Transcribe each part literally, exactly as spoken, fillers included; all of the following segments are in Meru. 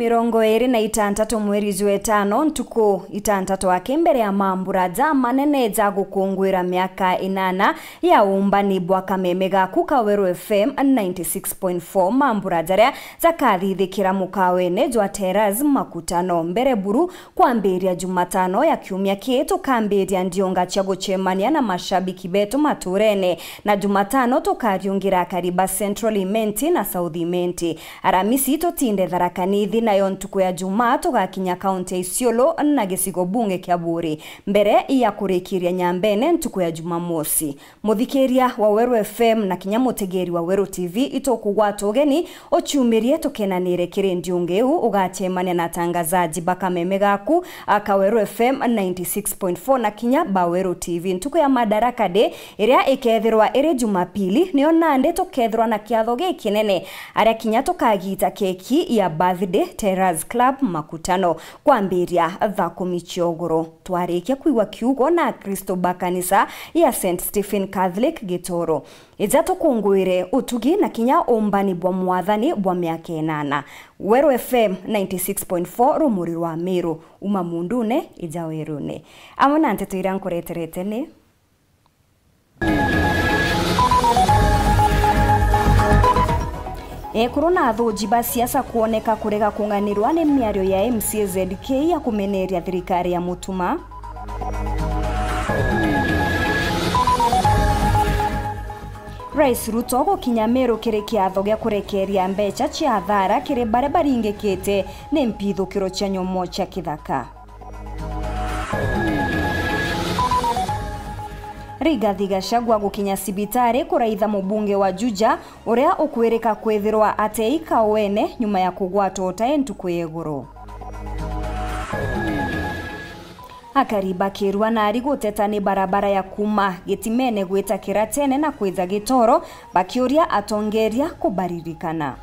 Mirongo iri na itantatu mweri jwa itano, ntuku itantatu aki mbere ya mambura jamanene ja gukunguira miaka inana ya uumbani bwa kameme gaku ka Weru F M ninety six point four, mambura jaria jakathithikira mukawene jwa Terrace Makutano mbere buru. Kwambiria Jumatano ya kiumia kii, tukambiria ndionga cia gucemania na mashabiki betu maturene, na Jumatano tukariungira akari ba Central Imenti na South Imenti. Aramisi tutinde Tharaka Nithi, nayo ntuku ya Jumaa tugakinya kaunti ya Isiolo na gicigo bunge kia Buuri, mbere ya kurikiria Nyambene ntuku ya Jumamosi. Muthikiria wa Weru F M na kinya mutegeri wa Weru T V, itukugwata ugeni uciumirie tukenanire kiri ndiunga iu. Ugacemania na atangazaji ba kameme gaku, a, ka Weru F M ninety six point four na kinya ba Weru T V. Ntuku ya Madaraka Day, iria ikethirwa iri Jumapili, niyo nandi tukethirwa na kiatho gikinene, aria kinya tukagita keki ya birthday Terrace Club Makutano kwambiria thaa kumi cia uguru. Twarikia kwigua kiugo na Akristo ba kanisa ya Saint Stephen Catholic Gitoro. Ija tukunguire utugi na kinya uumbani bwa Mwathani bwa miaka inana. Weru F M ninety six point four, rumuri rwa Miru. Uma mundune, ija werune. Amwe na nteto iria nkureterete ni: Ekuru na athuji ba siasa kwoneka kurega kung'anirwa ni miario ya M C A Z K ya kumeneria thirikari ya Mutuma. Rais Ruto gukinya Meru kiri kiatho gia kurekeria mbeca cia athara kiri baria baringikite ni mpithukiro cia nyomo cia kithaka. Rigathi Gachagua gukinya cibitari kuraitha mubunge wa Juja uria ukwirika kwithirwa ate ikaweni nyuma ya kugwatwa utae ntuku ya iguru. Akari bakirua nari guteta ni barabara ya kuuma Gitimene gwita Kiratene na kwija Gitoro, bakiuria atongeria kubaririkana.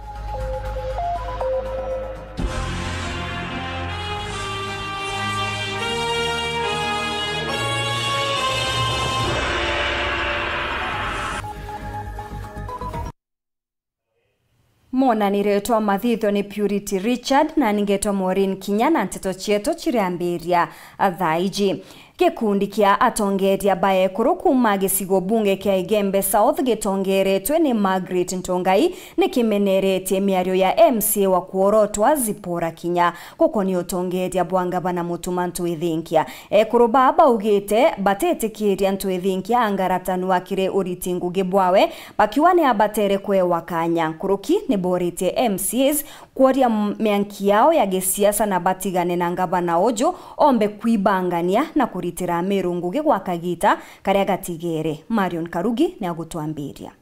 Mwonanire twa mathithio ni Purity Richard na ningetwa Maureen Kinya, na nteto cietu ciriambiria thaa iji. Gikundi kia atongeria ba ekuru kuuma gicigo bunge kia Igembe South gitongeretwe ni Margaret Ntongai ni kimeneretie miario ya M C A wa kuorotwa Zipporah Kinya gukonia utongeria bwa ngavana Mutuma Ntwithinkia. Ekuru baa baugite batitikiria Ntwithinkia angaratanua kiri uriti ngugi bwawe, bakiuga ni abatere kwewa kanya. Nkuruki ni boritie M C As kworia m-, mianki yao ya gisiasa na batigane na ngavana uju ombe kwibangania na kuritira Amiru ngugi gwa kagita karia gatigere. Marion Karugi ni agutwambiria.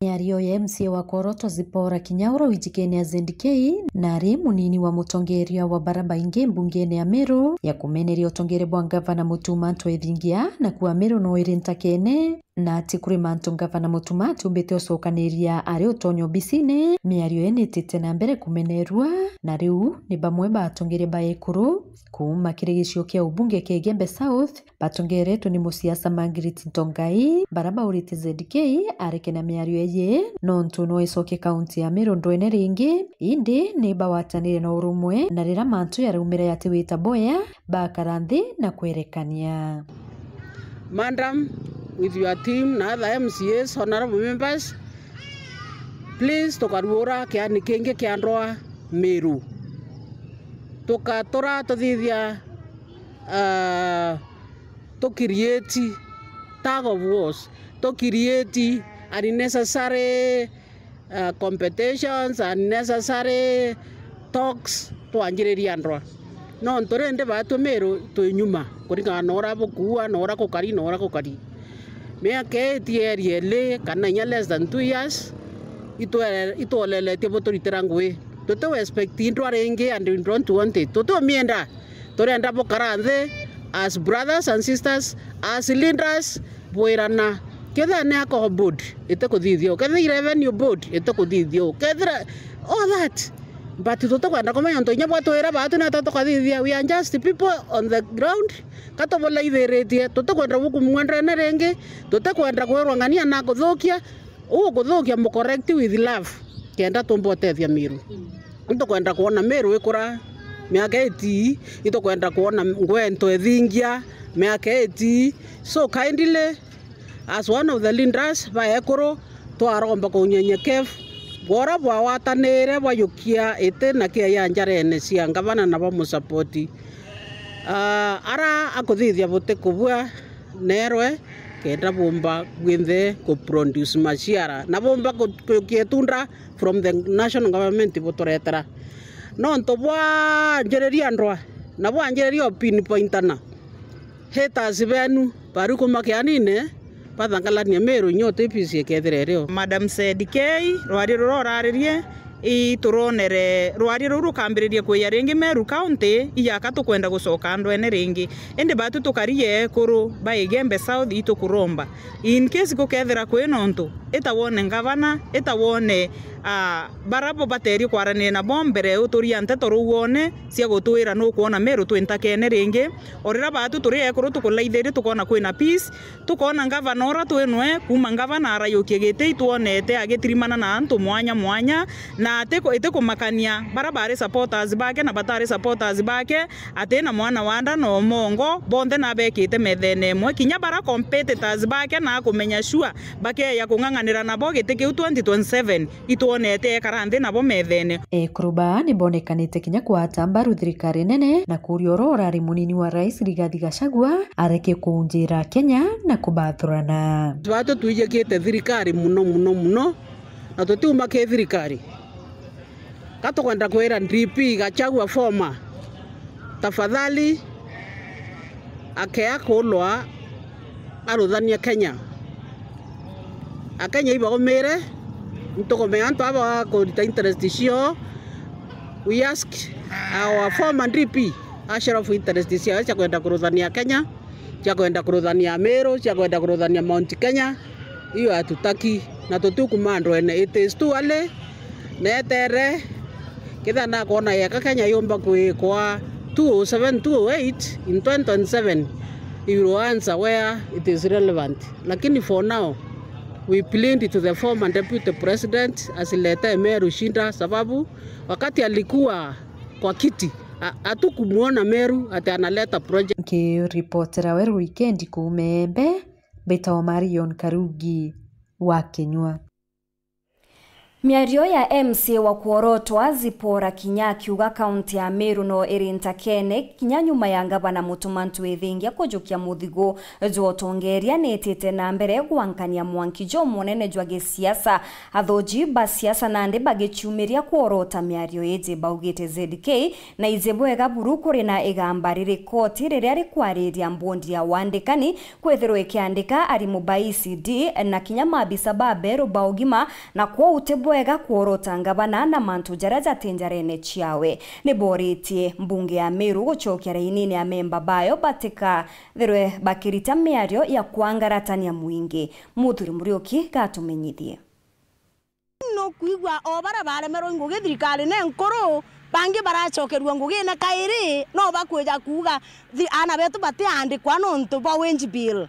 Miario ya M C A wa Koroto Zipporah Kinya uria wijikene ya Z K na ari munini wa mutongeria wa baria baingi mbungene ya Meru ya kumeneria utongeria bwa ngavana Mutuma Ntwithingia, na kuuga Meru no iri ntakene. Na ati kuri mantu ngavana Mutuma atiumbite ucokaniria ari utonya obisine, miario ii niitite na mbere kumenerua, na riu ni bamwe ba atongeria ba ekuru kuuma kiri gicigo kia ubunge kia Igembe South batongeretwe ni musiasa Margaret Ntongai, baria baurite Z K areke na miario iji nontu no icokie kaunti ya Meru ndwene ringi, indi ni bagwatanire na urumwe, na riria mantu yaraumira yatiwita boya, bakara nthi na kwerekania. Madam, with your team na other M C As, honorable members, please, tukaruura kiani kingi kia ndwaa Meru. Tukatura tuthithia, ah, tu create tug of wars, tu create unnecessary uh, competitions, unnecessary talks, twanjiriria ndwa. Nontu rindi baatwi Meru twi nyuma, kuringana na uria bukuua, na uria gukari, na uria gukari. Miaka ii ti eri eli, kana inya less than two years, itwe-, itwoleletie buturitira ngui. Tuti expect ndwa ringi and we don't want it. Tutiumienda. Turenda bukara nthi as brothers and sisters, as leaders, bwirana. Kethira ni alcohol board, itikuthithia uu. Kethira i revenue board, itikuthithia uu. Kethira all that. But tutikwenda kumenya untu inya bwatwira baatu nata tukathithia. We are just people on the ground. Ka tubulaithiritie, tutikwenda gukumua ndene ringi, tutikwenda kwirwa ng'ania na kuthukia. Uu kuthukia mu correct with love, kenda tumba utethia Miru. Itukwenda kwona Meru ikura miaka itii, itukwenda kwona Ngwento ithingia miaka itii. So kindly, as one of the leaders ba ekuru, twaromba kunyenyekea bwora bwagwatanire bwajukia iti na kia ya njarene cia ngavana na bamusapoti. Ah, ara akuthithia buti kubua nerwe, kenda bumba bwinthe ku produce maciara na bumba ku-, kujukia itunda from the national government buturetera. Nontu bwanjiriria ndwa na bwanjiriria opinipointana, haters benu bari kuma kianine bathangalania Meru inya uti peace ikethira irio. Madam said K, rwari rura uraririe, ituronere rwari ruu rukambiriria kwija ringi Meru County, ijaka tukwenda gucoka ndwene ringi. Indi batu tukari ekuru ba Igembe South itukuromba. In case gukethira kwi nontu, ita wone ngavana, ita wone, ah, bara bo baterie kwaraniria nabo mbere, uturia nteto ruu wone cia gutwira nukwona Meru twi ntakene ringi. O riria batu turi ekuru tukulaithiria tukona kwina peace, tukona ngavana ura twi nwe, kuma ngavana arayukia giti itwonete agitirimana na antu mwanya mwanya, na ati ku-, iti kumakania bara bari supporters bake na batari supporters bake, ati na mwana wa nda na umongo, bonthe nabekite methene imwe. Kinya bara competitors bake na akumenya sure bakeeja kung'ang'anira nabo giti kiu twenty twenty-seven, itwonete ekara nthi nabo methene. Ekuru baa nibonekanite kinya kwata mbaru thirikari nene na kuria ura urari munini wa rais Rigathi Gachagua areke kuunjira Kenya na kubathurana. Batu twijikite thirikari muno, muno, muno, na tutiuma ki thirikari. Ka tukwenda kwira D P Gachagua former, tafadhali akea kulwa aruthania Kenya. Akenya ibaumire, ntukumenya antu aba kurita interest cio. We ask our former D P a share of interest ciao cia kwenda kuruthania Kenya, cia kwenda kuruthania Meru, cia kwenda kuruthania Mount Kenya. Hiyo hatutaki, na tutikuma ndwene. It is too early. Netere, kethira nakwona yeka Kenya yumba kwikwa two oh seven, two oh eight in twenty twenty-seven, he will answer where it is relevant. Lakini for now, we plead to the former deputy president asilete Meru shida, sababu wakati alikuwa kwa kiti, a-, hatukumuona Meru ati analeta project. Nkiripotera Weru Wikendi kuuma Embe, mbitawa Marion Karugi wa Kinyua. Miario ya M C A wa Kworotwa, Zipporah Kinya, akiuga kaunti ya Meru no iri ntakene kinya nyuma ya ngavana Mutuma Ntwithingia kujukia muthigu jwa utongeria, niitite na mbere gwankania mwanki jwa munene jwa gisiasa, athuji ba siasa nandi bagiciumiria kworota miario iji. Baugite Z K na ije bwega buru kuri na igamba riri koti riria rikwariria mbondi ya wandikani kwithirwa ikiandika arimu ba E C D na kinya maabisa ba beru ba ugima, na kwou ti bwega kworota ngavana na mantu jaria jati njarene ciawe. Niboritie mbunge ya Meru gucokia rainine amemba bayo batikathirwe bakirita miario ya kwangaratania mwingi. Muthuri Muriuki gatumenyithie. Nukwigua o baria baremerwe i ngugi thirikari ni nkuru, bangi baracokerua ngugine kairi, no bakwija kuuga thi-, aana betu batiandikwa nontu bwa wage bill.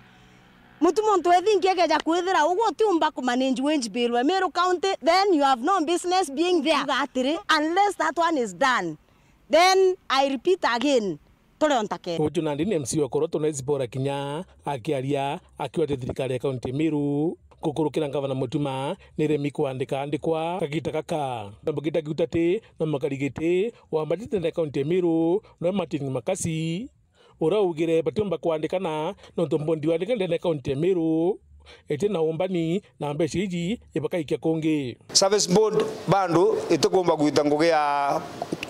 Mutu muntu ethingi ekeja kwithira ugu utiumba kumanage wage bill we Meru County, then you have no business being there. Kuuga atiri, unless that one is done, then I repeat again, turi o ntakene. Uju nandi ni M C A wa Koroto na Zipporah Kinya akiaria, akiuga ati thirikari ya kaunti ya Meru gukurukira ngavana Mutuma niremi kwandika andikwa kagita gaka. Na bugita kiuta ati na mukarigiti wa mbatite ndene ya kaunti ya Meru no Martin Makasi, uria augire batiumba kwandikana nontu mbondi wandika ndene ya kaunti ya Meru iti na umbani na mbeca iji ibakaikia kungi. Service board bado itikumba gwita ngugi ya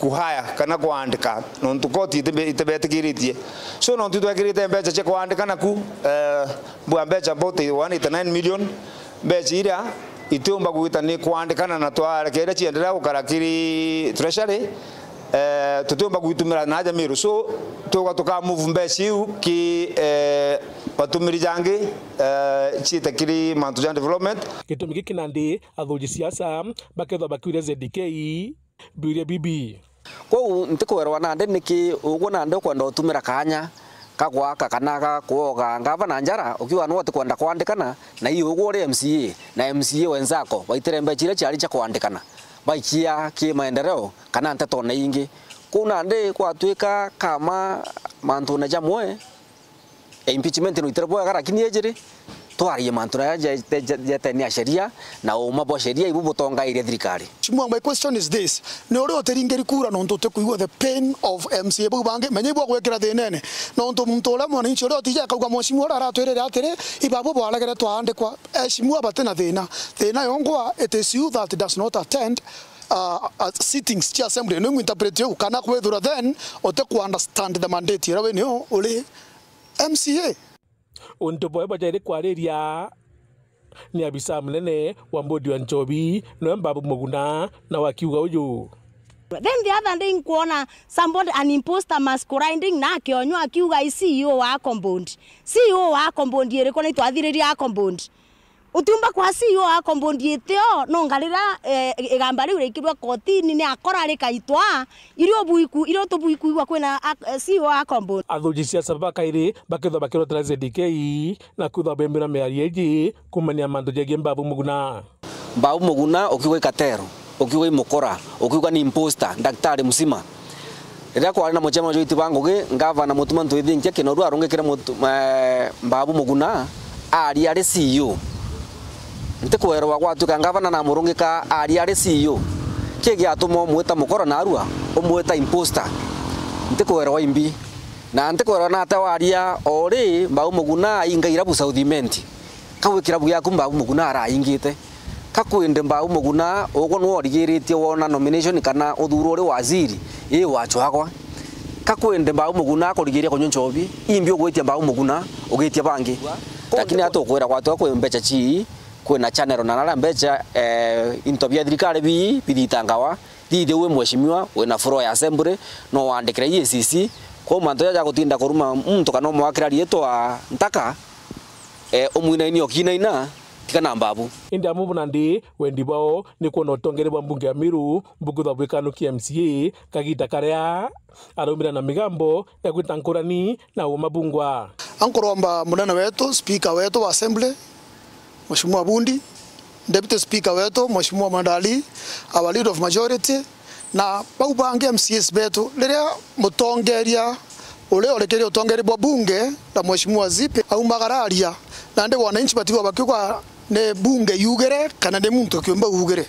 kuhaya kana kwandika, nontu koti itibe-, itibetikiritie. So, nontu itwekirite mbeca cia kwandika naku, eh, bwa mbeca about one eighty-nine million, mbeca iria itiumba gwita ni kwandikana na twarekeria cienderea gukara kiri treasury, eh, tutiumba gwitumira na aja Meru. So, tuga tuka move mbeca iu ki, eh, batumiri jangi, eh, ciite kiri mantu ja development. Gitumi giki nandi athuji siasa bakethwa bakiuria Z K biuria bibi. Kwou ntikwerwa nandi niki ugwe nandi ukwenda utumira kaanya ka gwaka kana ga kwoga ngavana njara, ukiuga nwe utikwenda kwandikana na ii ugwe uri M C A na M C A wenzako baitire mbeca iria ciari cia kwandikana. Baikia ki maendeleo kana nteto na ingi. Kuu nandi gwatuika kama mantune jamwe, impeachment no itere bwega, lakini ijiri twarie mantu na ja, ja, ja, jatene ya sheria na uma bwa sheria ibu butongairie thirikari. Mheshimiwa, my question is this. Ni uri utiringiri kura nontu utikwigua the pain of M C A bau bangi? Menya ibwa gwikira thinene. Nontu muntu uria mwananchi uria utija akauga, "Mheshimiwa uria aratwirire atiri, ibabu bwaregere twaandikwa." Mheshimiwa, bati na thina. Thina yongwa, it is you that does not attend, uh, uh, sittings cia assembly. Ni interpret you kana kwithira then uti ku understand the mandate iria we nio uri M C A. Untu bwawe bajaire kwariria ni abisa munene wa mbodi wa nchobi, niwe Mbabu Muguna, na wakiuga uju. Then the other day nkwona somebody, an imposter masquerading na akionywa akiuga i C E O wa Compound. C E O wa Compound iriku ni twathiririe a Compound? Utiumba kwa C E O wa Compound itio, no ngarira, eh, igamba riu rikirwe kotini ni akora rikaitwa, irio buiku, irio tubuikuigua kwina a-, eh, C E O wa Compound. Athuji siasa bakairi bakithwa bakirotera Z D K na kwithwa bembira miario iji kumania mantu jegie Mbabu Muguna. Mbabu Muguna ukiuga i cartel, ukiuga i mukora, ukiuga ni imposter, daktari mzima. Riria kwari na mucemanio jwa iti ba ngugi, ngavana Mutuma Ntwithinkia Kinoru arungikire Mutu-, eh, Mbabu Muguna aria ari C E O. Ntikwerwa gwatuika ngavana namurungika aria ari C E O, ki giatuma umwita mukora narua, umwita imposter? Ntikwerwa imbi. Na ntikwerwa nate waria o ri Mbabu Muguna ainga irabu South Imenti. Ka gwi kirabu giaku Mbabu Muguna araingite? Ka kwindi Mbabu Muguna ugwe niwe urigiritie wona nomination kana uthurwa uri waziri, ii wachwagwa? Ka kwindi Mbabu Muguna akurigiria kunywa nchobi? Imbi ugwitia Mbabu Muguna ugitia bangi? Lakini atukwira gwatwa kwi mbecha chi, kwina channel na naria mbecha, eh, into bia thirikari bi bithitangawa. Thithia wi mheshimiwa, wina floor ya assembly, no wandikire E A C C. Kwou mantu jaja ja gutinda kuruma muntu kana umwakira riitwa ntaka, eh, umwinaini okinaina, tiga na Mbabu. Indi amwe nandi wendi bwao ni kwona utongeri bwa mbunge ya Meru bukwithwa bwikanukia M C A kagita karia araumira na migambo ya gwita nkurani na uma bungwa. Ankuromba munene wetu, speaker wetu wa assembly, Mheshimiwa Bundi, Deputy Speaker wetu, Mheshimiwa Madali, our leader of majority, na bau bangi M C As betu, riria mutongeria uria urekeire utongeria bwa bunge na Mheshimiwa Zipe aumagara aria, nandi wananchi batigwa bakiuga ni bunge yugire kana ni muntu kiumbe ugire.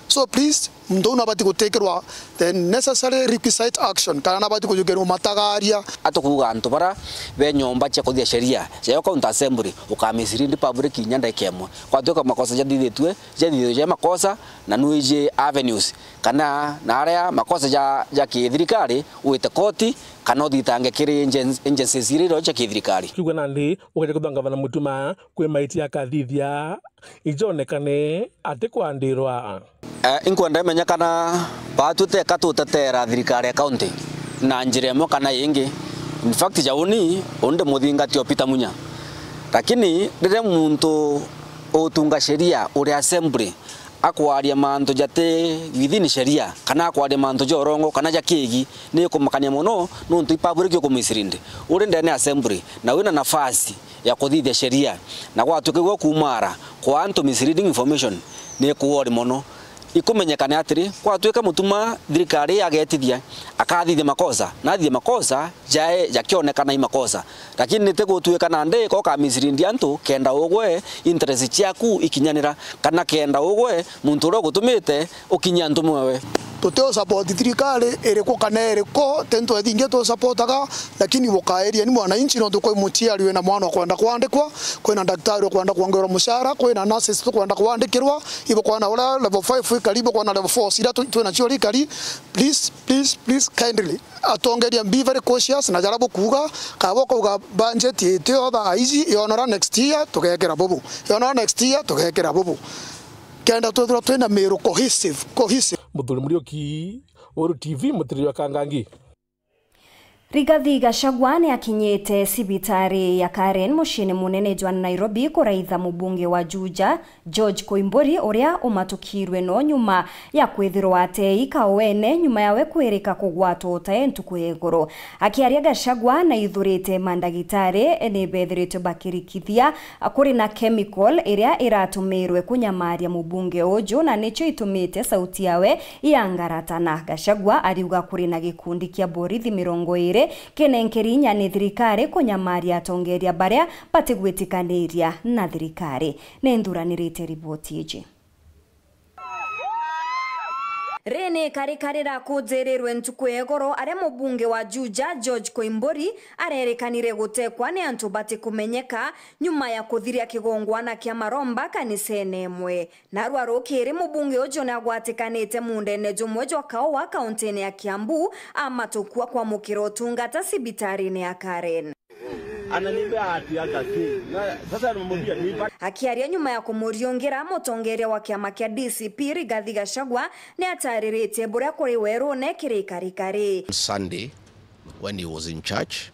So please, muntu uu nabati gutikirwa the necessary requisite action, kana nabati kujukirirwa matagaria. Atukuuga antu bara be nyomba cia kuthia sheria cia County Assembly, ukamislead public kinya ndagika imwe. Kwatuika makosa jathithitue, jathithitue ja makosa, na nwiji avenues, kana na aria makosa ja, ja kithirikari, wite koti, kana uthitange kiri agen-, agencies iria irio cia kithirikari. Kiuga nandi, ugeja kuthanga bana Mutuma kwi maitia akathithia ijonekane atikwandirwa. Eh, inkwenda imenya kana baatwi teka tutetera thirikari ya county na njira imwe kana ingi. In fact, ja uni, uni ndi muthingati o Peter Munya. Lakini riria muntu utunga sheria uri assembly akwaria mantu jati within sheria, kana akwaria mantu ja urongo kana ja kiigi, ni ikumakania mono, nontu i public ukumislead. Uri ndene assembly na wina nafasi ya kuthithia sheria, na gwatuika igwe kuumara kwa antu misleading information, ni ikuwori mono. Ikumenyekane atiri, gwatuika Mutuma thirikari yagetithia, akathithia makosa, na athithia makosa, jae jakionekana i makosa. Lakini niti gutuika nandi ko ukamislead antu kenda ugwe interest ciaku ikinyanira, kana kenda ugwe muntu uria ugutumite ukinyia ntumwa ewe. Tuti u support thirikari iriku kana iriku, ti ntu ethingi tu supportaga, lakini bukairia ni mwananchi, nontu kwi muciari wina mwana ukwenda kwandikwa, kwina daktari ukwenda kwongerwa mucara, kwina nurses tukwenda kwandikirwa, ibukwana uria level five ikari, ibukwana level four iria tu-, twina cio rikari. Please, please, please, kindly, atongeria, be very cautious na jaria bukuuga, kaba ukauga budget itiyo thaa iji, yonora next year tugekira bubu, yonora next year tugekira bubu. Kenda twithirwa twina Meru cohesive, cohesive. Muthuri Muriuki, Uru T V, Mutiriri wa Kangangi. Rigathi Gachagua ni akinyite cibitari ya Karen muciini munene jwa Nairobi kuraitha mubunge wa Juja, George Koimburi, uria umatukirwe no nyuma ya kwithirwa atei kaoene nyuma yawe kwirika kugwatwa utae ntuku ya iguru. Akiaria, Gachagua naithurite mandagitari ni bethiritwe bakirikithia kuri na chemical iria iratumirwe kunyamaria mubunge uju, na nicio itumite sauti yawe iangaratana. Gachagua ariuga kuri na gikundi kia borithi mirongo iri kinenkeri inya ni thirikari kunyamaria atongeria baria batigwitikaniria na thirikari. Ni nthuranirite riboti iji. Ri ni ikarika rirakunjirirwe ntuku ya igoro, aria mubunge wa Juja, George Koimburi, arerikanire gutekwa ni antu batikumenyeka nyuma ya kuthiria kigongwana kia maromba kanisene imwe. Narua rukiri, mubunge uju ni agwatikanite muundene jumwe jwa kaua kauntine ya Kiambu, amatukua kwamukira utungata cibitarine ya Karen. Ananiambia ati hata si. Na sasa namwambia ni Akiaria nyuma ya kumuriungira, mutongeria wa kiama kia D C P Rigathi Gachagua ni atariritie buria kuri werune kiri ikarika ri. Sunday, when he was in church,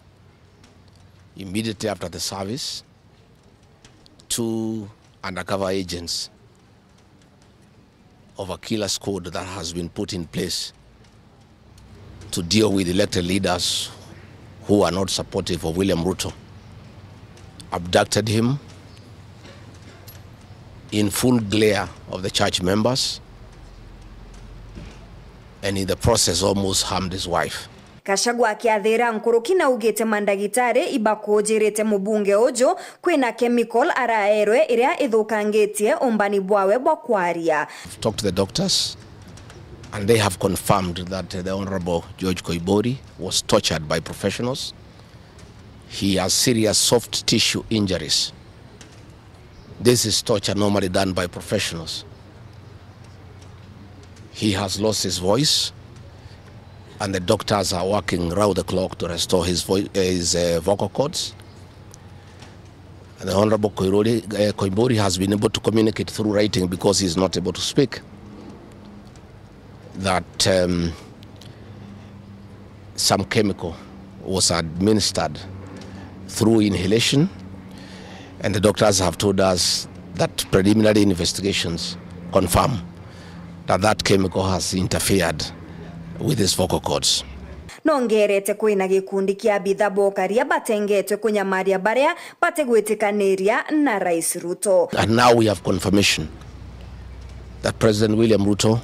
immediately after the service, two undercover agents of a killer squad that has been put in place to deal with elected leaders who are not supportive of William Ruto abducted him in full glare of the church members, and in the process almost harmed his wife. Gachagua akiathira nkuruki naugite mandagitari ibakujirite mubunge uju kwina chemical araerwe iria ithukangitie umbani bwawe bwa kwaria. I've talked to the doctors and they have confirmed that the Honorable George Koimburi was tortured by professionals. He has serious soft tissue injuries. This is torture normally done by professionals. He has lost his voice, and the doctors are working round the clock to restore his voi-, his, uh, vocal cords. And the Honorable Koirori, uh, Koimburi has been able to communicate through writing because he's not able to speak. That, um, some chemical was administered through inhalation, and the doctors have told us that preliminary investigations confirm that that chemical has interfered with his vocal cords. Nongerete kwina gikundi kia abitha bokaria batengetwe kunyamaria baria batigwitikaniria na Rais Ruto. And now we have confirmation that President William Ruto,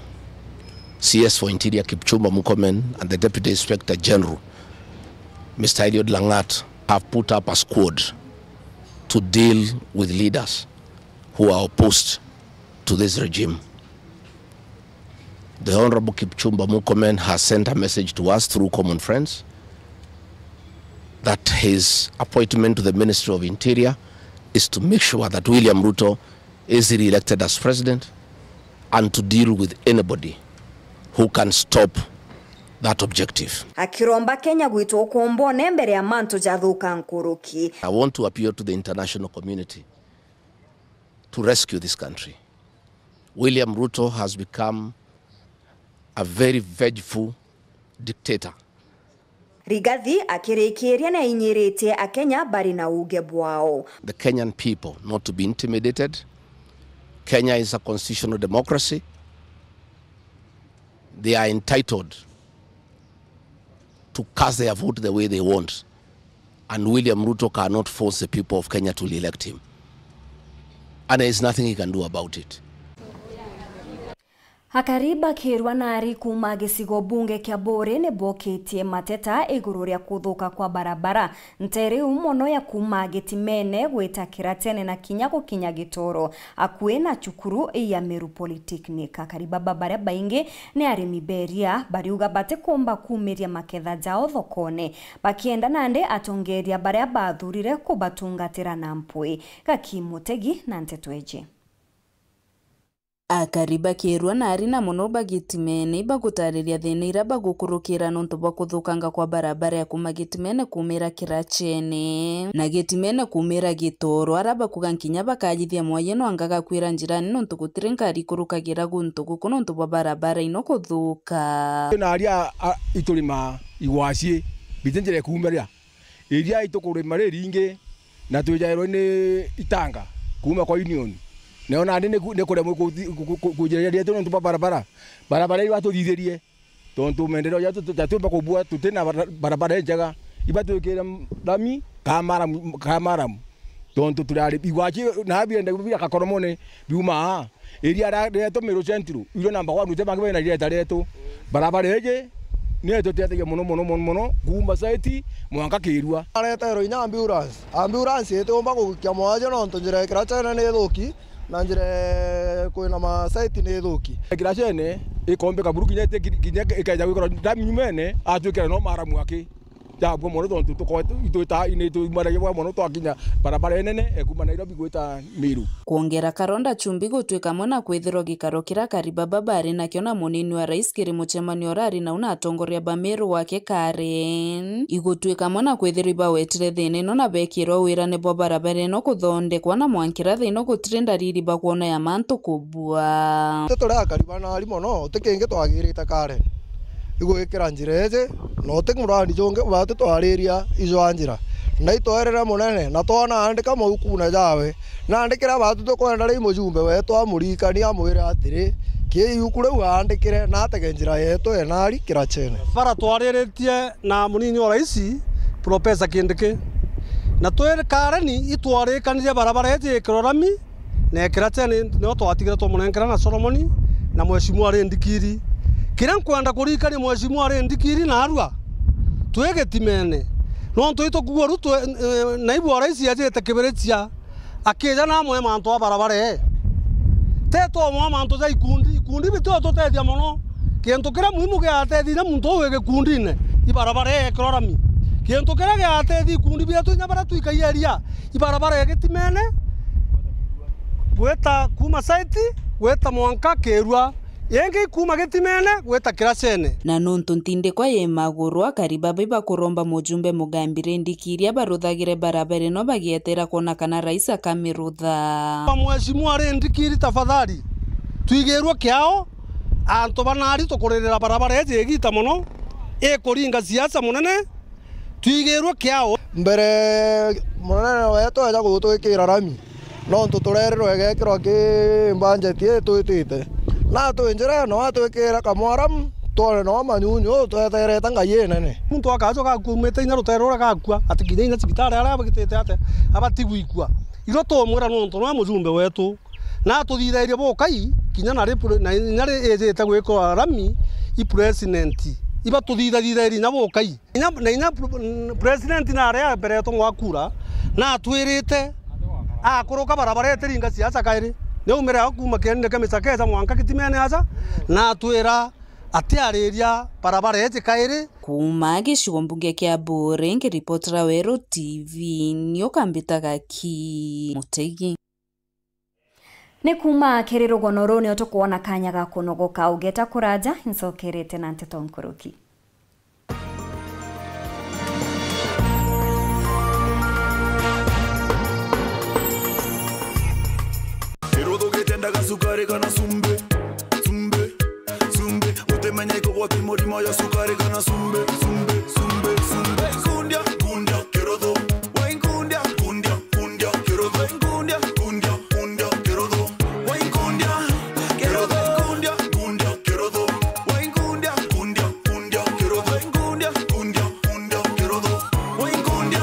C S for Interior Kipchumba Murkomen, and the Deputy Inspector General, Mister Eliud Langat, have put up a squad to deal with leaders who are opposed to this regime. The Honorable Kipchumba Murkomen has sent a message to us through common friends that his appointment to the Ministry of Interior is to make sure that William Ruto is re-elected as president and to deal with anybody who can stop that objective. Akiromba Kenya gwitwa ukombone mbere ya mantu jathuka nkuruki. I want to appeal to the international community to rescue this country. William Ruto has become a very vengeful dictator. Rigathi akirikiria ni ainyiritie Akenya bari na uuge bwao. The Kenyan people not to be intimidated. Kenya is a constitutional democracy. They are entitled to cast their vote the way they want. And William Ruto cannot force the people of Kenya to re-elect him. And there is nothing he can do about it. Akari bakirwa nari kuuma gicigo bunge kia Buuri ni bokitie mateta iguru ria kuthuka kwa barabara ntere iu mono ya kuuma Gitimene gwita Kiratene na kinya gukinya Gitoro, akui na cukuru ya Meru Polytechnic. Akari baba baria baingi ni arimi beria, bariuga batikumba kuumiria maketha jao thokone, bakienda nandi atongeria baria bathurire kubatungatira na mpwi. Gaki Mutegi na nteto iji. Akari bakirwa nari na mono ba Gitimene ibagutariria thina iria bagukurukira nontu bwa kuthukanga kwa barabara ya kuuma Gitimene kuumira Kirachene na Gitimene kuumira Gitoro, aria bakuga nkinya bakajithia mwayie no anga gakwira njirani nontu gutiri ngari ikurukagira guntu guku nontu bwa barabara ino kuthuka. Naria a, iturimaa igwacii, Biti njira ikuumiria. Iria itukurima riringi, na twijairwe ni itanga kuuma kwa Union. Nayo nandi ni ku-, ni kuremwe kuthi-, ku-, ku-, ku-, kujiria rietu nontu bwa barabara. Barabara iu atuthithirie. Tontu maendeleo jatu tu-, jatiumba kubua tuti na bara-, barabara injega. Iba twikire rami, ka maramu, ka maramu. Tontu turi ari, igwachi na bienda bia Kakoromone biuma aa. Iria ra-, rietu Meru Central, irio namba one, uti bangi bena irieta rietu. Barabara iji, niyo ituteithagia mono, mono, mono, mono, kuuma site mwanka Kirua. Areterwe inya ambulance. Ambulance itiumba kugikia mwajo nontu njira ya Kirachene ni ithuki, na njira kwina ma site ni ithuki. Kirachene ikombika buru kinya iti-, kinya ikeja gwikirwa ndami nyumene, atwikira no maramu aki. Jabua mono tontu tukoe-, itwita-, ni tuumanagia bwa mono twakinya barabara inene ekuma Nairobi gwita Meru. Kwongera karonda chumbi gutwika amwe na kwithirwa gikaro kiria Karibaba bari nakio na munini wa rais kiri mucemanio urari nau na atongoria ba Meru wake Karen, igutwika amwe na kwithirwa ibawetire thina ino na bekirwa wirane bwa barabara ino kuthondekwa na mwankira thaa ino gutiri ndariri bakwona ya mantu kubua. Ti turi akari banari mono, ti kingi twagirite Karen. Igwikira njira iji, na uti murandi jungi bwatu twariria ijwa njira. Na itwerire munene, na twona andika maukune jawe. Nandikira batu tukwenda ri mujumbe wetu amurikanie amwire atiri, kii iuku riu aandikire na atege njira yetu enari Kirachene. Bara twariritie na munini wa raisi, Professor Kindiki. Na twi Kareni itwarikanirie barabara iji ikirwe rami, na Kirachene nio twatigire twamunenkera na Solomoni na Mheshimiwa Rindikiri. Kiria nkwenda kurikania Mheshimiwa Rindikiri na arua, twi gitimene. Nontu itukugua ru twe-, eh, naibu wa raisi ajite Kibirichia, akija namwe mantu a barabara ee. Te twomwa mantu ja ikundi, ikundi bitio tutethia mono. Kintu kiria muhimu giateethirie muntu uu wi gikundine, ibarabara ee kirorami. Kintu kiria giateethia ikundi bietu inya baria twikai eria, ibarabara ee gitimene, gwita kuuma site, gwita mwanka Kirua, ingi kuuma gitimene, gwita Kirachene. Na nontu ntindikwa yi maguru, akari baba ibakuromba mujumbe Mugambi Rindikiri abaruthagire barabara ino bagietera kwona kana rais akamirutha. Mheshimiwa Rindikiri, tafadhali, twigirwe kiao, antu banari tukuririra barabara iji igita mono, ikuringa siasa munene, twigirwe kiao. Mbere munene wetu eja gutwikira rami, nontu turerirwe igekirwa ki budget ii twitite. Na twi njira ino atwikire kamwaramu, twone no manyunyu, tweterete ngai inene. Muntu akajo gakumite inya rutere ruria gakua, ati kinya inya cibitari aria abagitite ate, abati gwikua. Iro tumwira nontu nwe mujumbe wetu. Na atuthithairie bukai, kinya na ri pre-, na inya ri ijite gwikwa rami, i president. Iba tuthithathithairie inya bukai. Inya, na inya pre-, president na aria mbere yetu mwakura, na atwirite akuruka barabara itiringa siasa kairi. Ni aumire ao kuuma kienine kia Michakesa mwanka Kitimene aja, na atwira atiariria barabara iji kairi. Kuuma gicigo mbunge kia Buuri, nkiripotera Weru T V, ni ukambitaga ki Mutegi. Ni kuuma kiri rugono ruu nio tukwona kanya ga kunogoka. Ugeta kuraja, ncokerete na nteto nkuruki. Kiruthu gitendaga cukari kana cumbi, cumbi, cumbi. Utimenya ikugwati murimo ya cukari kana cumbi, cumbi, cumbi, cumbi. Nkundia, nkundia, kiruthu. Wai nkundia, nkundia, nkundia, kiruthu. Nkundia, nkundia, nkundia, kiruthu. Wai nkundia, kiruthu. Nkundia, nkundia, kiruthu. Wai nkundia, nkundia, nkundia, kiruthu. Nkundia, nkundia, nkundia, kiruthu. Wai nkundia.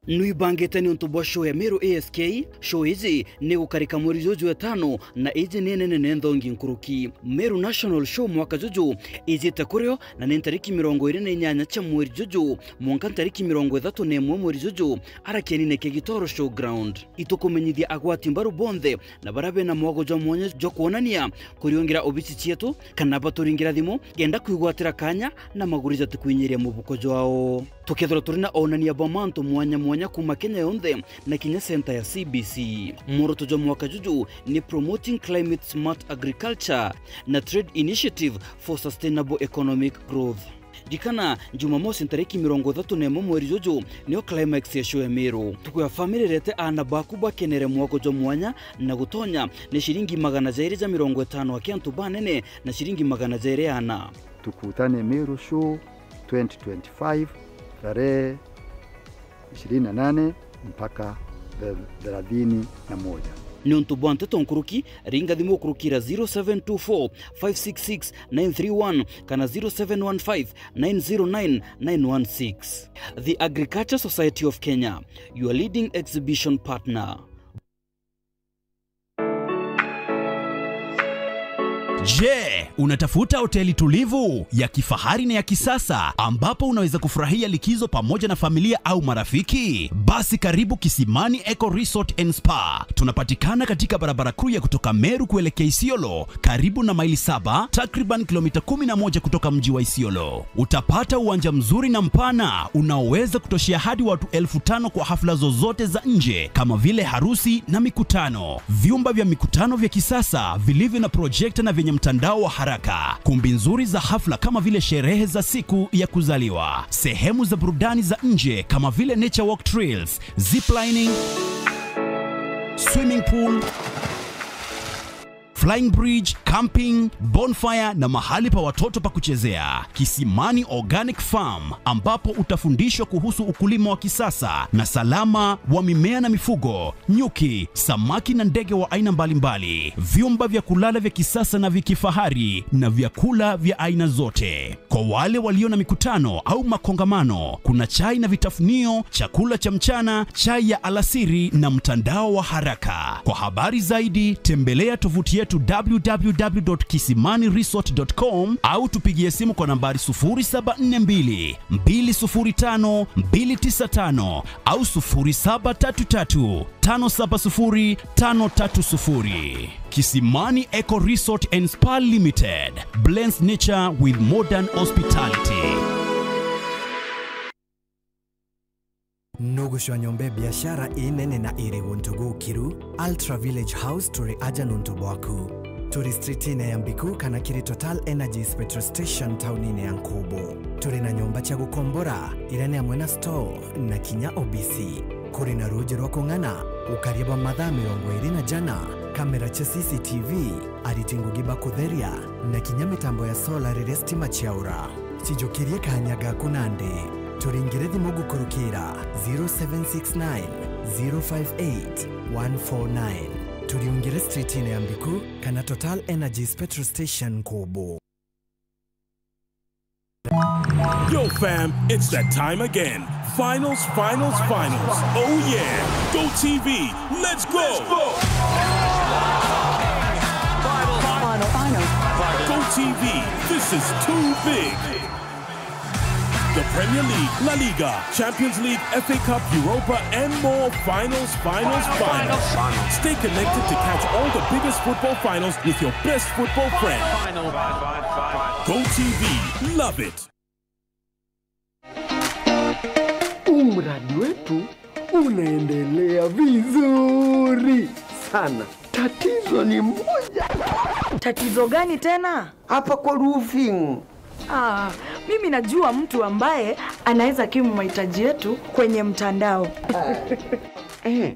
Nwibangite niuntu bwa show ya Meru A S K? Show iji ni gukarika mweri juju etano, na iji ni nene na nthongi nkuruki. Meru National Show mwaka juju ijite kurio, na ni ntariki mirongo iri na inyanya cia mweri juju mwanka ntariki mirongo ithatu na imwe mweri juju, ara kienine kia Gitoro Showground. Itukumenyithia agwati mbaru bonthe na baria bena mwago jwa mwanya jwa kwonania kuriungira obici cietu, kana baturingira thimu, kenda kwigwatira kanya na maguri jatikwinyiria mubuko jwao. Tukethirwa turi na onania bwa mantu mwanya mwanya kuuma Kenya yonthe na kinya center ya C B C. Mworoto jwa mwaka juju ni Promoting Climate Smart Agriculture na Trade Initiative for Sustainable Economic Growth. Ririkana, Jumamosi ntariki mirongo ithatu na imwe mweri juju nio climax ya show ya Meru. Ntuku ya family, rete aana baku bakenere mwago jwa mwanya na gutonya ni ciringi magana jairi ja mirongo itano aki antu banene na ciringi magana jairi aana. Tukutane Meru Show, twenty twenty-five, tarehe ishirini na nane mpaka thelathini na moja. Niuntu bwa nteto nkuruki, ringa thimu ukurukira zero seven two four, five six six, nine three one kana zero seven one five, nine zero nine, nine one six. The Agriculture Society of Kenya, your leading exhibition partner. Je, unatafuta hoteli tulivu, ya kifahari na ya kisasa ambapo unaweza kufurahia likizo pamoja na familia au marafiki? Basi karibu Kisimani Eco Resort and Spa. Tunapatikana katika barabara kuu ya kutoka Meru kuelekea Isiolo, karibu na Maili Saba, takriban kilomita kumi na moja kutoka mji wa Isiolo. Utapata uwanja mzuri na mpana unaoweza kutoshea hadi watu elfu tano kwa hafla zozote za nje kama vile harusi na mikutano. Vyumba vya mikutano vya kisasa vilivyo na projekta na vyenye mtandao wa haraka. Kumbi nzuri za hafla kama vile sherehe za siku ya kuzaliwa. Sehemu za burudani za nje kama vile nature walk trails, ziplining, swimming pool, flying bridge, camping, bonfire na mahali pa watoto pa kuchezea. Kisimani Organic Farm, ambapo utafundishwa kuhusu ukulima wa kisasa na salama wa mimea na mifugo, nyuki, samaki na ndege wa aina mbalimbali, vyumba vya kulala vya kisasa na vya kifahari na vyakula vya aina zote. Kwa wale walio na mikutano au makongamano, kuna chai na vitafunio, chakula cha mchana, chai ya alasiri na mtandao wa haraka. Kwa habari zaidi, tembelea tovuti yetu w w w dot kisimani resort dot com au tupigie simu kwa nambari sufuri saba nne mbili, mbili sufuri tano, mbili tisa tano au sufuri saba tatu tatu, tano saba sufuri, tano tatu sufuri. Kisimani Eco Resort and Spa Limited blends nature with modern hospitality. Nugucwa nyomba ya biashara inene na iri guntu gukiru? Ultra Village House turi aja nuntu bwaku. Turi streetine ya Mbiku kana kiri Total Energies petrol station taunine ya Nkubu. Turi na nyomba cia gukombora, iria ni amwe na store na kinya obisi. Kuri na ruuji rwa kung'ana, ukaria bwa mathaa mirongo iri na jana, kamera cia C C T V, ariti ngugi ba kutheria, na kinya mitambo ya solar riria stima ciaura. Cijukirie kanya gaku nandi. Turingire thimu gukurukira zero seven six nine, zero five eight, one four nine. Turiungire streetine ya Mbiku kana Total Energies petrol station Nkubu. Yo, fam, it's that time again. Finals, finals, finals. Oh, yeah. Go T V. Let's go. Final, final. Go T V. This is too big. The Premier League, La Liga, Champions League, F A Cup, Europa, and more. Finals, finals, finals. Stay connected to catch all the biggest football finals with your best football friend. Go T V, love it. Huu mradi wetu unaendelea vizuri sana. Tatizo ni moja. Tatizo gani tena? Hapa kwa roofing. Ah, mimi najua mtu ambaye anaweza kimu mahitaji yetu kwenye mtandao. Eh.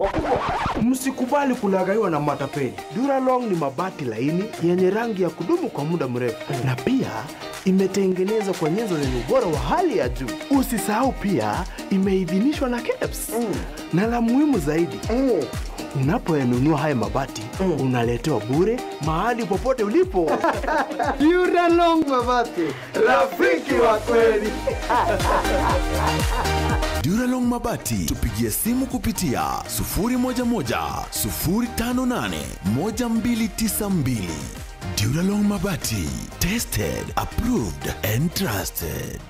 Msikubali kulaghaiwa na matapeli. Duralong ni mabati laini yenye rangi ya kudumu kwa muda mrefu. Mm. Na pia imetengenezwa kwa nyenzo zenye ubora wa hali ya juu. Usisahau pia imeidhinishwa na kebs. Mm. Na la muhimu zaidi, mm, unapoyanunua haya mabati, mm, unaletewa bure mahali popote ulipo. Duralong Mabati. Rafiki wa kweli. Duralong Mabati, tupigie simu kupitia sufuri moja moja, sufuri tano nane, moja mbili tisa mbili. Duralong Mabati, tested, approved and trusted.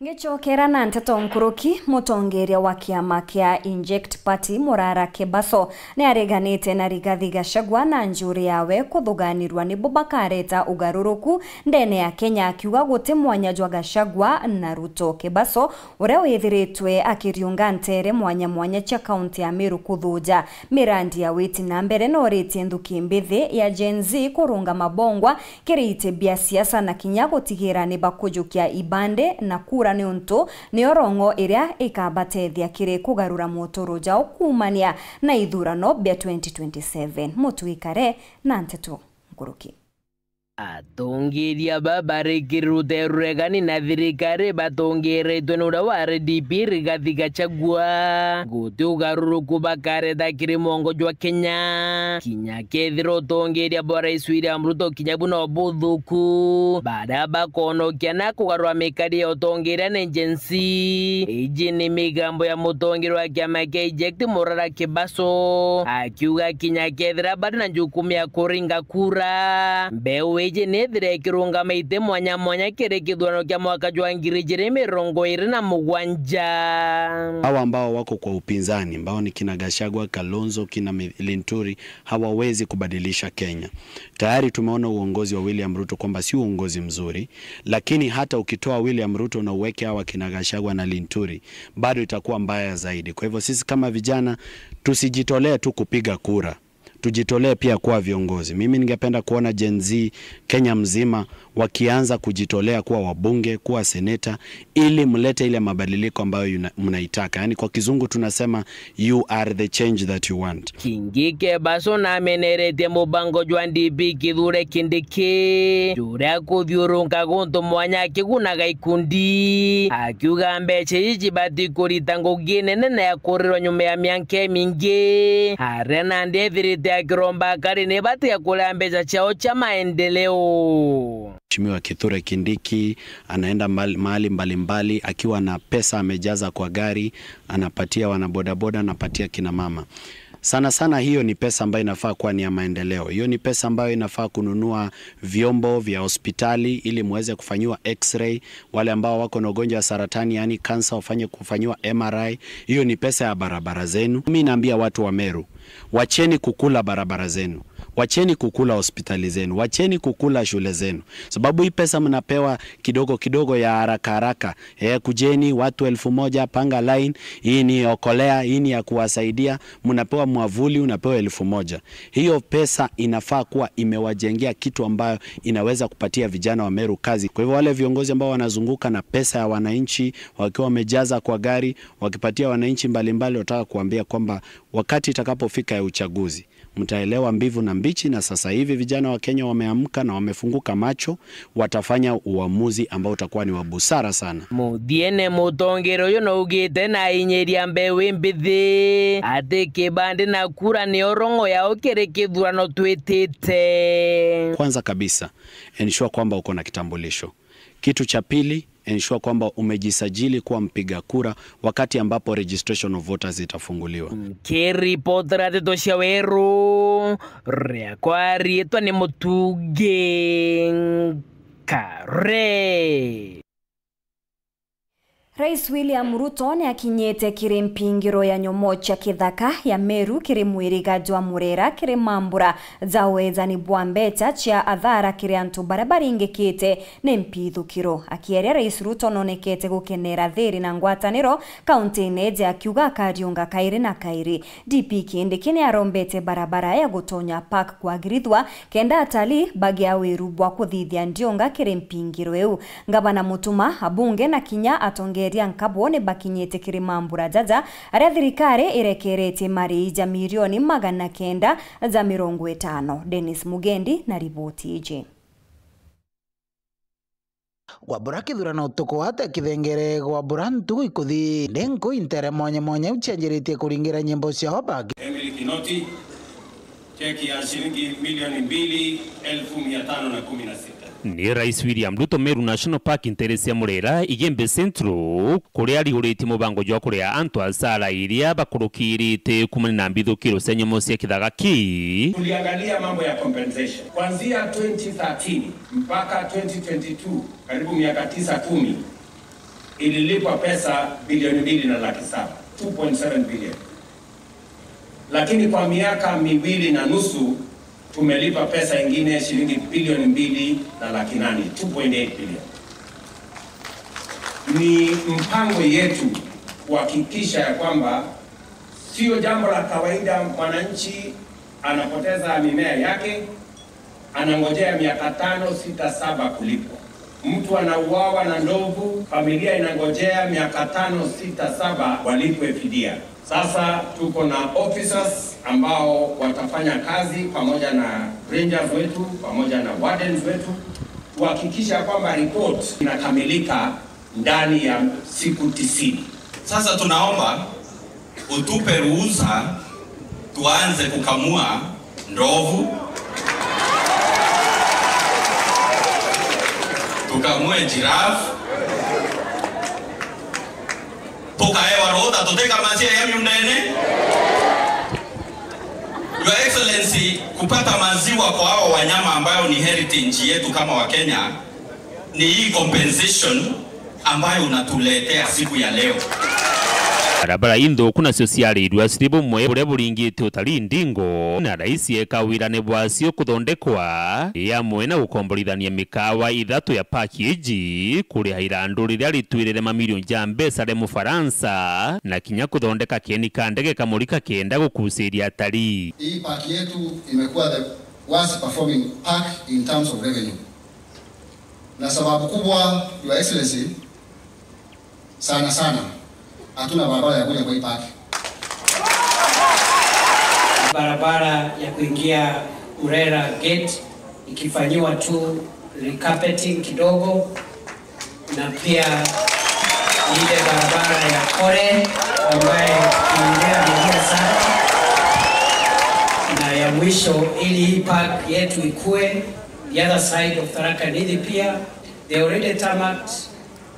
Ngicokera na nteto nkuruki, mutongeria wa kiama kia Inject Party, Murara Kebaso, ni areganite na Rigathi Gachagua na njuri yawe kuthuganirua nibo bakareta ugaruruku ndene ya Kenya, akiuga guti mwanya jwa Gachagua na Ruto. Kebaso, uria withiritwe akiriunga ntere mwanya mwanya cia kaunti ya Meru kuthuja mirandi ya witi na mbere, noritie nthuki mbithi ya Gen Z kurunga mabongwa kiri iti bia siasa na kinya gutigira ni bakujukia ibande na kura niuntu Ntu ni orong'o iria ikabatethia kiri kugarura muturo jao kuumania na ithurano bia twenty twenty-seven. Mutwikare na nteto nkuruki. Atongeria aba bari kiri ruteere ruregani na thirikari batongeretwe ni uria wa R D P Rigathi Gachagua. Guti ugaruruku bakareta kiri mwongo jwa Kenya. Kinya kethira utongeria bwa Rais William Ruto kinya bu no buthuku, baria bakonokia na kugarura mikari ya utongeria ni Gen Z. Iji ni migambo ya mutongeria wa kiama kia Eject Murara Kibaso, akiuga kinya kethira bari na njukumu ya kuringa kura, mbeu iji ni ithire ikirungama iti mwanya mwanya kiri kithurano kia mwaka jwa ngiri ijiri mirongo iri na mugwanja. Hawa ambao wako kwa upinzani, ambao ni kina Gachagua, Kalonzo, kina Mi-, Linturi, hawawezi kubadilisha Kenya. Tayari tumeona uongozi wa William Ruto kwamba si uongozi mzuri, lakini hata ukitoa William Ruto na uweke hawa kina Gachagua na Linturi, bado itakuwa mbaya zaidi. Kwa hivyo sisi kama vijana, tusijitolee tu kupiga kura, tujitolee pia kuwa viongozi. Mimi ningependa kuona Gen Z Kenya mzima wakianza kujitolea kuwa wabunge, kuwa seneta, ili mlete ile mabadiliko ambayo yuna-, mnaitaka. Yaani, kwa kizungu tunasema, "You are the change that you want." Kingi Kebaso nameneretie mubango jwa D P Kithure Kindiki, juria kuthiurunka guntu mwanya akigunaga ikundi, akiuga mbeca iji cibati kurita ngugi nene na ya kurirwa nyuma ya mianka imingi. Aria nandi ethirite akiromba akari ni batiga kuria mbeca ciao cia maendeleo. Mheshimiwa Kithure Kindiki anaenda mbali, mahali mbalimbali akiwa na pesa amejaza kwa gari, anapatia wanabodaboda, anapatia kina mama. Sana sana hiyo ni pesa ambayo inafaa kuwa ni ya maendeleo. Hiyo ni pesa ambayo inafaa kununua vyombo vya hospitali ili muweze kufanyiwa x-ray. Wale ambao wako na ugonjwa wa saratani, yaani kansa, wafanye kufanyiwa M R I. Hiyo ni pesa ya barabara zenu. Mimi naambia watu wa Meru, wacheni kukula barabara zenu. Wacheni kukula hospitali zenu. Wacheni kukula shule zenu. Sababu hii pesa mnapewa kidogo kidogo ya haraka haraka. Eh, kujeni watu elfu moja, panga line, hii ni okolea, hii ni ya kuwasaidia, mnapewa mwavuli, unapewa elfu moja. Hiyo pesa inafaa kuwa imewajengea kitu ambayo inaweza kupatia vijana wa Meru kazi. Kwa hivyo wale viongozi ambao wanazunguka na pesa ya wananchi, wakiwa wamejaza kwa gari, wakipatia wananchi mbalimbali, wataka kuambia kwamba wakati itakapofika ya uchaguzi, mtaelewa mbivu na mbichi, na sasa hivi vijana wa Kenya wameamka na wamefunguka macho, watafanya uamuzi ambao utakuwa ni wa busara sana. Muthiene, mutongeria uyu naugite na inyiria mbeu imbithi ati kibandi na kura ni orong'o yao kiri kithurano twitite. Kwanza kabisa, ensure kwamba uko na kitambulisho. Kitu cha pili, ensure kwamba umejisajili kuwa mpiga kura wakati ambapo registration of voters itafunguliwa. Nkiripotera ndeto cia Weru, riakwa riitwa ni Mutungi Nkare. Rais William Ruto ni akinyite kiri mpingiro ya nyomo cia kithaka ya Meru kiri mwiriga jwa Murera kiri mambura ja wejani bwa mbeca cia athara kiri antu baria baringikite ni mpithukiro. Akieria, Rais Ruto nonekete gukenera thiri na ngwataniro kaunti-ini iji, akiuga akariunga kairi na kairi. D P Kindiki ni arombete barabara ya gutonya park kwagirithwa kenda atalii bagia wiru bwa kuthithia ndiunga kiri mpingiro iu. Ngavana Mutuma, abunge na kinya atongeria nkabo ni bakinyite kiri mambura jaja aria thirikari irekeretie mari ja milioni magana kenda ja mirongo itano. Dennis Mugendi na riboti iji. Gwambura kithurano utuku wa tene kithengere, gwambura ntugu ikuthi, ndi nkui ntere mwanya mwanya iu cianjiritie kuringira nyimbo cia Obak. Emily Kinoti, cheki ya shilingi milioni mbili elfu mia tano na kumi na sita. Ni Rais William Ruto Meru National Park ntere cia Murera, Igembe Central, kuria ariguritie mubango jwa kuria antu asara iria bakurukirite kumania na mbithukiro cia nyomo cia kithaka kii. Tuliangalia mambo ya compensation. Kuanzia twenty thirteen mpaka twenty twenty-two, karibu miaka tisa, kumi, ililipwa pesa bilioni mbili na laki saba, two point seven billion. Lakini kwa miaka miwili na nusu, tumelipa pesa ingine shilingi bilioni mbili na laki nane, two point eight billion. Ni mpango yetu kuhakikisha ya kwamba sio jambo la kawaida mwananchi anapoteza mimea yake, anangojea miaka tano, sita, saba kulipwa. Mtu anauawa na ndovu, familia inangojea miaka tano, sita, saba walipwe fidia. Sasa tuko na officers ambao watafanya kazi pamoja na rangers wetu, pamoja na wardens wetu, kuhakikisha kwamba report inakamilika ndani ya siku tisini. Sasa tunaomba utupe ruhusa tuanze kukamua ndovu, tukamue giraffe, tukaewa rutha tutikamacie ya miundene. Your Excellency, kupata maziwa kwa hawa wanyama ambayo ni heritage yetu kama Wakenya ni hii compensation ambayo unatuletea siku ya leo. Barabara inthuku nacio ciarirua ciri bumwe buria buringite utalii ndingo, na rais eka wirane bwacio kuthondekwa, ii amwe na gukomborithania mikawa ithatu ya park iji, kuriha irandu riria ritwirire mamirioni ja mbeca ria Mufaransa, na kinya kuthondeka keni ka ndege kamuri kakenda gukuciria atalii. Hii park yetu imekuwa the worst performing park in terms of revenue. Na sababu kubwa, Your Excellency, sana sana, hatuna barabara ya kuja kwa hii park. Barabara ya kuingia Urera gate ikifanyiwa tu recarpeting kidogo, na pia ile barabara ya Kore ambaye tukiingia amelia sana, na ya mwisho, ili hii park yetu ikue the other side of Tharaka Nithi pia, they already tarmacked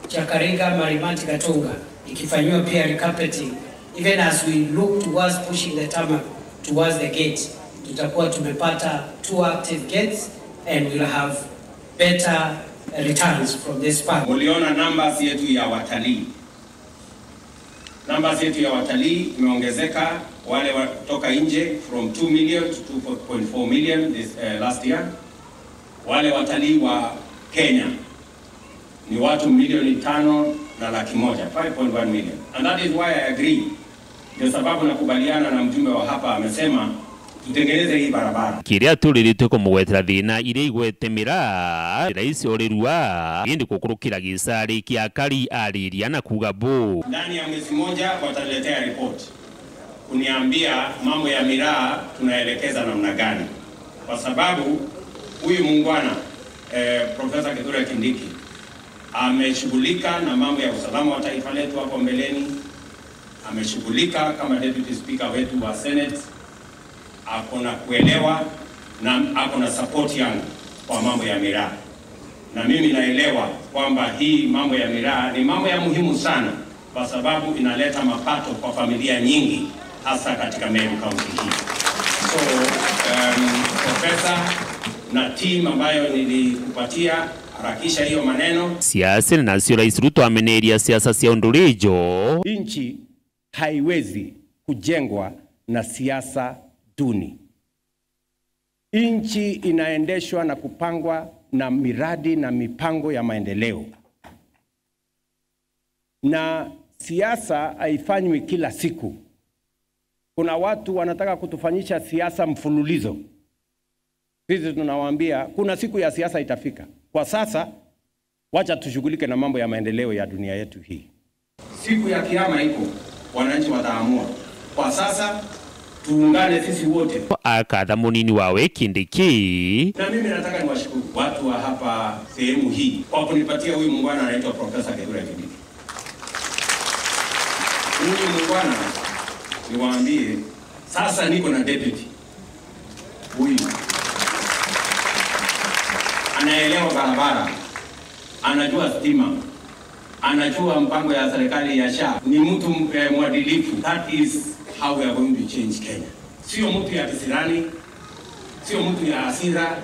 Chakariga, Marimati, Gatunga, ikifanyiwa pia recarpeting. Even as we look towards pushing the tarmac towards the gate, tutakuwa tumepata two active gates and we'll have better returns from this park. Muliona numbers yetu ya watalii. Numbers yetu ya watalii imeongezeka, wale wa kutoka nje from two million to two point four million this, eh, last year. Wale watalii wa Kenya ni watu milioni tano na laki moja, five point one million. And that is why I agree. Ndio sababu nakubaliana na mjumbe wa hapa amesema tutengeneze hii barabara. Kiria aturiritue kumugwetera thina iria igwete miraa, rais orirua, indi gukurukira gisari kia akari ariria na kuuga bu. Ndani ya mwezi moja wataletea report kuniambia mambo ya miraa tunaelekeza namna gani, kwa sababu huyu muungwana, eh, Professor Kithure Kindiki ameshughulika na mambo ya usalama wa taifa letu hapo mbeleni, ameshughulika kama deputy speaker wetu wa Senate, ako na kuelewa na ako na support yangu kwa mambo ya miraa. Na mimi naelewa kwamba hii mambo ya miraa ni mambo ya muhimu sana, kwa sababu inaleta mapato kwa familia nyingi, hasa katika Meru County hii. So, um, Professor na team ambayo nilikupatia, harakisha hiyo maneno. Siasa nacio Rais Ruto ameneria siasa cia undurijo. Nchi haiwezi kujengwa na siasa duni. Nchi inaendeshwa na kupangwa na miradi na mipango ya maendeleo. Na siasa haifanywi kila siku. Kuna watu wanataka kutufanyisha siasa mfululizo. Sisi tunawaambia, kuna siku ya siasa itafika. Kwa sasa, wacha tushughulike na mambo ya maendeleo ya dunia yetu hii. Siku ya kiama iko, wananchi wataamua. Kwa sasa, tuungane sisi wote. Akatha munini wawe Kindiki. Na mimi nataka niwashukuru watu wa hapa sehemu hii kwa kunipatia huyu muungwana anaitwa Professor Kithure Kindiki. Huyu muungwana, niwaambie, sasa niko na deputy. Huyu anaelewa barabara, anajua stima, anajua mpango ya serikali ya SHA. Ni mtu, eh, mwadilifu. That is how we are going to change Kenya. Sio mtu ya kisirani, sio mtu ya hasira,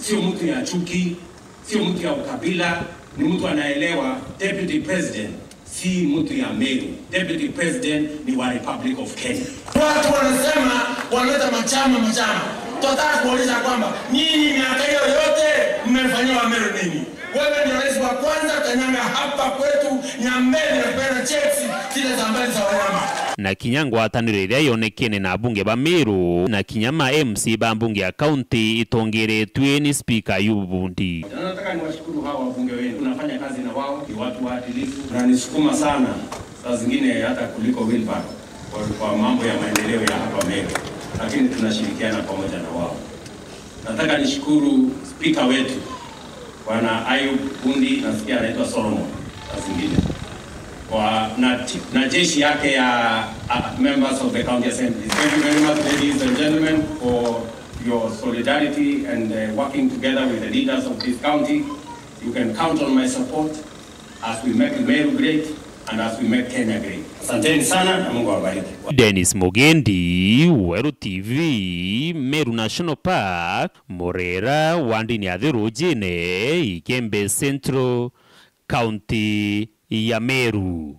sio mtu ya chuki, sio mtu ya ukabila. Ni mtu anaelewa deputy president si mtu ya Meru. Deputy president ni wa Republic of Kenya. Watu wanasema wanaleta machama, machama. Tunataka kuuliza kwamba nyinyi miaka hiyo yote mmefanyia Wameru nini? Wewe ndio rais wa kwanza kanyanga hapa kwetu Nyambene na kupeana checks zile za mbali za wanyama. Na kinya ngwataniro iria yonekene na abunge ba Meru na kinya ma M C ba mbunge ya kaunti itongeretue ni Speaker Ayubu Bundi. Na nataka niwashukuru hawa wabunge wenu. Unanisukuma sana, saa zingine hata kuliko wheelbarrow, kwa, kwa mambo ya maendeleo ya hapa Meru, lakini tunashirikiana pamoja na wao. Nataka nishukuru spika wetu, Bwana Ayub Bundi, nasikia anaitwa Solomon, saa zingine. Kwa, na ti-, na jeshi yake ya, uh, members of the county assembly. Thank you very much, ladies and gentlemen, for your solidarity and, uh, working together with the leaders of this county. You can count on my support as we make Meru great and as we make Kenya great. Asanteni sana na Mungu awabariki. Dennis Mugendi, Weru T V, Meru National Park, Murera, wandini ya Thirujine, Igembe Central, County ya Meru.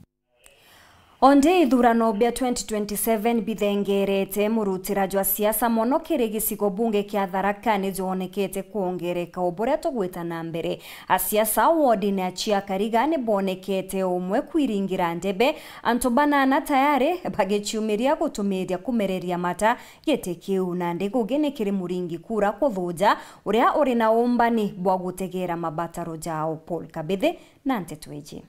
Ondi ithurano bia twenty twenty-seven bithengerete, murutira jwa siasa mono kiri gicigo bunge kia Tharaka ni jwonekete kwongereka o buria tugwita na mbere. Asiasa wodine ya Chiakariga ni bonekete umwe kwiringira ndebe, antu banana tayari bagiciumiria gutumiria kumereria mata giti kiu, na ndigugi ni kiri muringi kura kuthuja uria uri na umbani bwa gutegera mabataro jao. Paul Kabithi na nteto iji.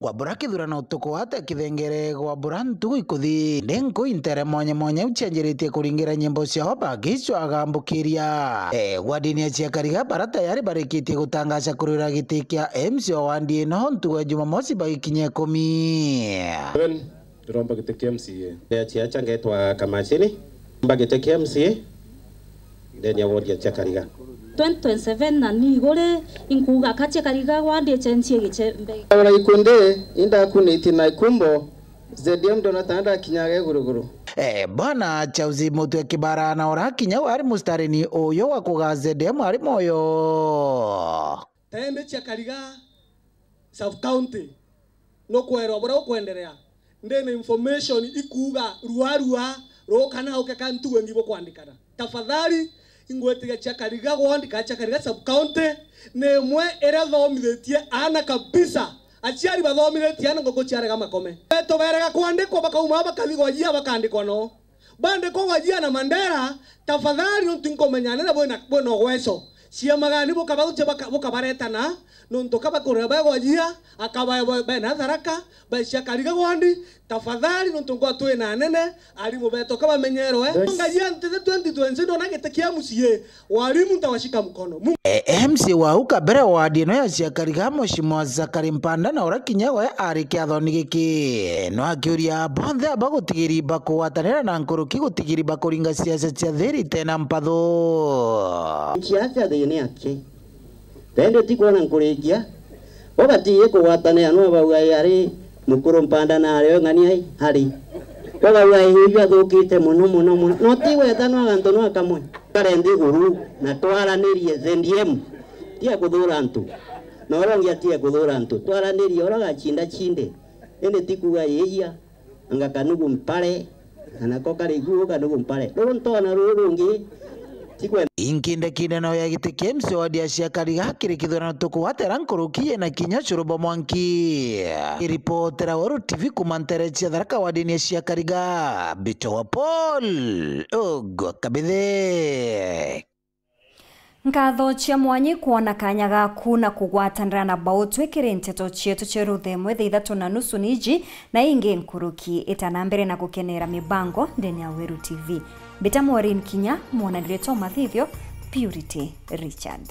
Gwabura kithurano utuku ate kithengere gwabura ntugu ikuthi. Ndi nku intere mwanya mwanya iu cianjiritie kuringira nyimbo ciao bagicwa agambukiria. Eh, wandini ya Chiakariga bara tayari barikitie gutangaca kurwira giti kia M C wa wandi ino ntugu ya Jumamosi bagikinya ikumi. Turomba giti kia M C A. Ndia ciacha ngetwa Kamachini. Mba giti kia M C A. Ndeni ya wodi ya Chiakariga. Twenty twenty-seven na ni iguri inkuuga ka Chiakariga wandi ichenjie gichembe. Ora ikundi indakunitie na ikumbo, Z M ndona ta ndakinyaga iguruguru. Eh, bwana Charles Mutwe Kibara na urakinya wari mustarini uyo wa kuga Z M ari moyo. Taende Chiakariga sub county. Nukwerwa buria ukwenderea. Ndina information ikuuga ruarua ruuka na uke ka ntugo ngi bukwandikana. Tafadhali, ingwitiria Chiakariga ward kana Chiakariga sub county ni imwe iria thomithitie aana kabisa. Aciari bathomithitie aana nguku ciarega makome. Beto berega kwandikwa bakauma bakathi gwa jia bakandikwa no. Bandikwa gwa jia na Mandera, tafadhali, nontu nkomenya anene bwina, bwina ugweco. Ciama gani bukabarutia baka-, bukabaretana, nontu ka bakurira ba gwa jia, akaba be-, bena Tharaka, ba Chiakariga ward, tafadhali, nontu nkwa twina anene, arimu beto ka bamenyerwe. Yes. Ngai antithe twenty twenty ndona giti kia M C A, walimu ntawashika mkono. Mu- E, M C A wa au kabere wa ward ino ya Chiakariga, Mheshimiwa Zachary Mpanda, na ura kinya we ari kiathoni giki, no akiuria bonthe aba gutigiri bakugwatanira na nkuruki gutigiri bakuringa siasa cia thiri tena mpathu. Siasa thini aki. Tende ti kwona nkurikia. Bo batiye kugwatanira no bauga ari mukuru Mpanda na ari ng'ania ari. Bo bauga uyu athukite muno, muno, muno. No ti weta no antu no akamwe. Kare nthiguru na twaranirie Z D M. Tia kuthura antu. Na uria ungi atie kuthura antu. Twaranirie uria ugachinda chinde. Indi ti kuuga yeyia, anga kanugu mpare, kana ko kari guo kanugu mpare. Ruru ntona ruru rungi, ti kwenda. Inkindekindano ya giti kia M C A ward ya Chiakariga kiri kithurano tukugwatira nkuruki yina kinya Churubo Mwanki. Iripotera Weru T V kuma ntere cia Tharaka ward-ini ya Chiakariga, Mbito wa Paul Ogwa Kabithe. Nkatho cia mwanya ikwona kanya gaku na kugwatanira na Bautwe kiri nteto cietu cia ruthemwe thaa ithatu na nusu niji na ingi nkuruki. Ita na mbere na gukenera mibango ndene ya Weru T V. Mbita Maureen Kinya, mwonanire twa mathithio, Purity Richard.